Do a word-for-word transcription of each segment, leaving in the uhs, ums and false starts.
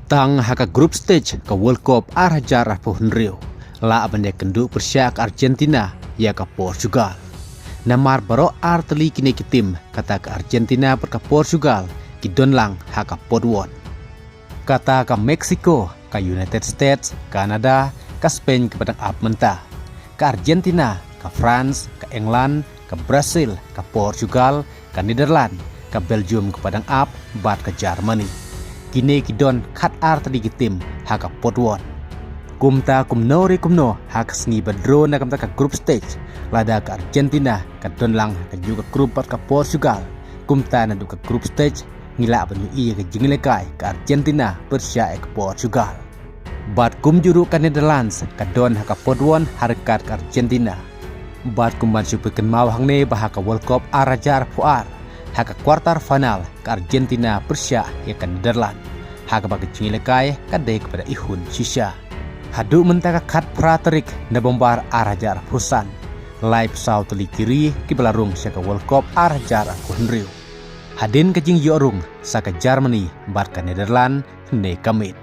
Tang ha ka group stage ka World Cup ar hajar arphew hynriew, lah ban ïakynduh pyrshah ka Argentina ïa ka Portugal. Namar baroh ar tylli kine ki tim, kata ka Argentina bad ka Portugal, ki don lang ha ka potwon. Kata ka Mexico, ka United States, Canada, ka Spain kaba dang ap mynta, ka Argentina, ka France, ka England, ka Brazil, ka Portugal, ka Netherlands, ka Belgium kaba dang ap, bad ka Germany. Kine ki don khat ar tylli ki tim ha ka potwon. Kumta kumno re kumno ha ka sngi ba draw na ka bynta ka group stage, lada ka Argentina ka don lang ha kajuh ka group bad ka Portugal, kumta naduh ka group stage ngi lah ban ïohi ïa ka jingïalehkai ka Argentina pyrshah ïa ka Portugal. Bad kumjuh ruh ka Netherlands ka don ha ka potwon ha ryngkat ka Argentina. Bad kumban shu pynkynmaw hangne ba ha ka World Cup ar hajar arphew ar, ha ka quarter final ka Argentina pyrshah ïa ka Netherlands, ha kaba ka jingïalehkai ka dei kaba da ihun shisha. Haduh mynta ka khatphra tarik November ar hajar arphew san, laiphew saw tylli ki ri kiba la rung sha ka World Cup ar hajar arphew hynriew. Hadien ka jingïoh rung sa ka Germany bad ka Netherlands ne ka miet.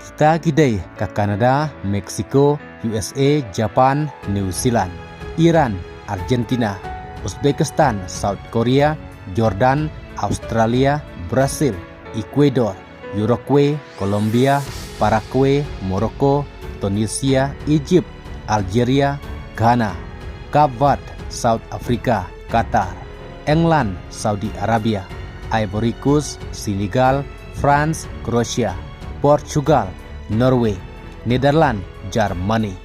Kita ki dei ka Canada, Mexico, U S A, Japan, New Zealand, Iran, Argentina, Uzbekistan, South Korea, Jordan, Australia, Brazil, Ecuador, Uruguay, Colombia, Paraguay, Morocco, Tunisia, Egypt, Algeria, Ghana, Cape Verde, South Africa, Qatar, England, Saudi Arabia, Ivory Coast, Senegal, France, Croatia, Portugal, Norway, Netherlands, Germany.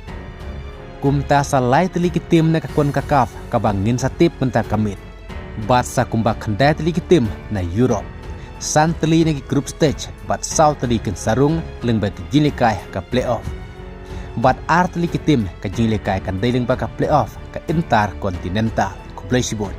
Kumta sa lai tylli ki tim na ka CONCACAF kaba ngin sa tip mynta ka miet. Bad sa kumba khyndai tylli ki tim na Europe. San tylli na ki group stage bad saw tylli kin sa rung lyngba ka jingïalehkai ka playoff. Bad ar tylli ki tim ka jingïalehkai kan dei lyngba ka playoff ka Intercontinental. Khublei shibun.